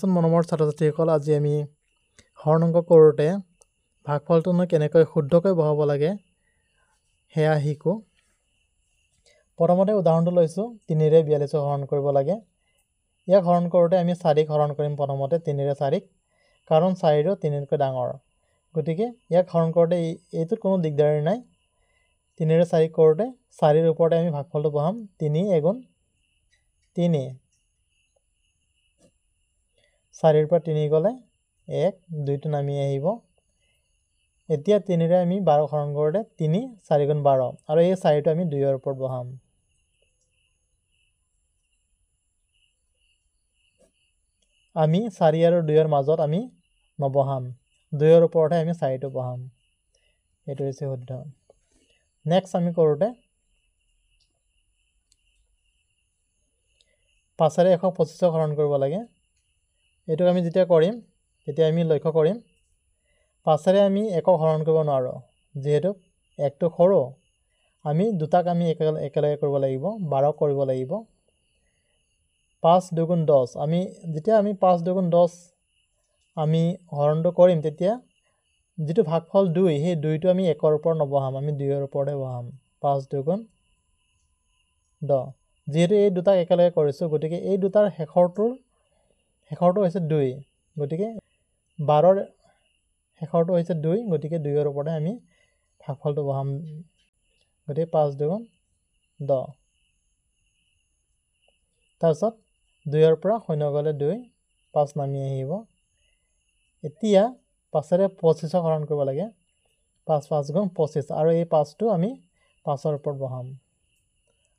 আহাচোন মৰমৰ ছাত্ৰ ছাত্ৰীসকল, আজি আমি হৰণ অংক কৰোঁতে ভাগফলটোনো কেনেকৈ শুদ্ধকৈ বহাব লাগে সেয়া শিকোঁ। প্ৰথমতে উদাহৰণটো লৈছোঁ, 3ৰে 42 হৰণ কৰিব লাগে। ইয়াক হৰণ কৰোঁতে আমি 4ক হৰণ কৰিম প্ৰথমতে, 3ৰে 4ক, কাৰণ 4ৰো 3তকৈ ডাঙৰ। গতিকে ইয়াক হৰণ কৰোঁতে এইটোত কোনো দিগদাৰী নাই। 3ৰে 4 কৰোঁতে 4ৰ ওপৰতে আমি ভাগফলটো বহাম, 3 এগুণ 3। 4ৰ পৰা 3 গ'লে 1, 2টো নামি আহিব। এতিয়া 3ৰে আমি 12 হৰণ কৰোঁতে 3 4 গুণ 12, আৰু এই 4টো আমি 2ৰ ওপৰত বহাম। আমি 4 আৰু 2ৰ মাজত আমি নবহাম, 2ৰ ওপৰতহে আমি 4টো বহাম। এইটো হৈছে শুদ্ধ। নেক্সট আমি কৰোঁতে 5ৰে 125 হৰণ কৰিব লাগে। এইটোক আমি যেতিয়া কৰিম তেতিয়া আমি লক্ষ্য কৰিম 5ৰে আমি 1ক হৰণ কৰিব নোৱাৰোঁ, যিহেতু 1টো সৰু। আমি দুটাক আমি একেলগে কৰিব লাগিব, 12 কৰিব লাগিব। 5 দুগুণ 10, আমি যেতিয়া আমি 5 দুগুণ 10 আমি হৰণটো কৰিম তেতিয়া যিটো ভাগফল 2, সেই 2টো আমি 1ৰ ওপৰত নবহাম, আমি 2ৰ ওপৰতহে বহাম। 5 দুগুণ 10, যিহেতু এই দুটাক একেলগে কৰিছোঁ, গতিকে এই দুটাৰ শেষৰটো হৈছে 2, গতিকে 12ৰ শেষৰটো হৈছে 2, গতিকে 2ৰ ওপৰতে আমি ভাগফলটো বহাম। গতিকে 5 দুগুণ 10। তাৰপিছত 2ৰ পৰা 0 গ'লে 2, 5 নামি আহিব। এতিয়া 5ৰে 25 হৰণ কৰিব লাগে, 5 5 গুণ 25, আৰু এই 5টো আমি 5ৰ ওপৰত বহাম।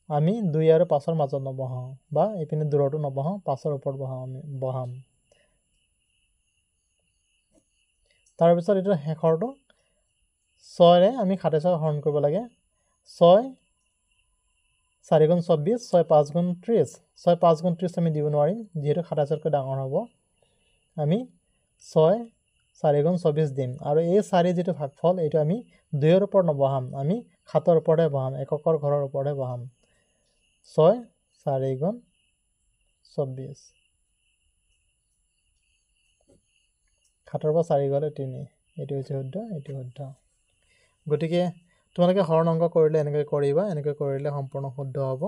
আমি 2 আৰু 5ৰ মাজত নবহাওঁ, বা এইপিনে দূৰতো নবহাওঁ, 5ৰ ওপৰত বহাওঁ আমি বহাম। তাৰপিছত এইটো শেষৰটো 6ৰে আমি 27 হৰণ কৰিব লাগে। 6 4 গুণ 24, 6 5 গুণ 30, 6 5 গুণ 30 আমি দিব নোৱাৰিম, যিহেতু 27তকৈ ডাঙৰ হ'ব। আমি 6 4 গুণ 24 দিম, আৰু এই 4 যিটো ভাগফল এইটো আমি 2ৰ ওপৰত নবহাম, আমি 7ৰ ওপৰতহে বহাম, এককৰ ঘৰৰ ওপৰতহে বহাম। 6 4 গুণ 24, 7ৰ পৰা 4 গ'লে 3। এইটো হৈছে শুদ্ধ, এইটো শুদ্ধ। গতিকে তোমালোকে হৰণ অংক কৰিলে এনেকৈ কৰিবা, এনেকৈ কৰিলে সম্পূৰ্ণ শুদ্ধ হ'ব।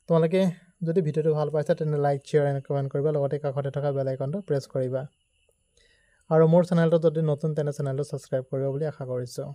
তোমালোকে যদি ভিডিঅ'টো ভাল পাইছা তেন্তে লাইক, শ্বেয়াৰ এণ্ড কমেণ্ট কৰিবা, লগতে কাষতে থকা বেল আইকনটো প্ৰেছ কৰিবা। আৰু মোৰ চেনেলটো যদি নতুন তেনে চেনেলটো ছাবস্ক্ৰাইব কৰিব বুলি আশা কৰিছোঁ।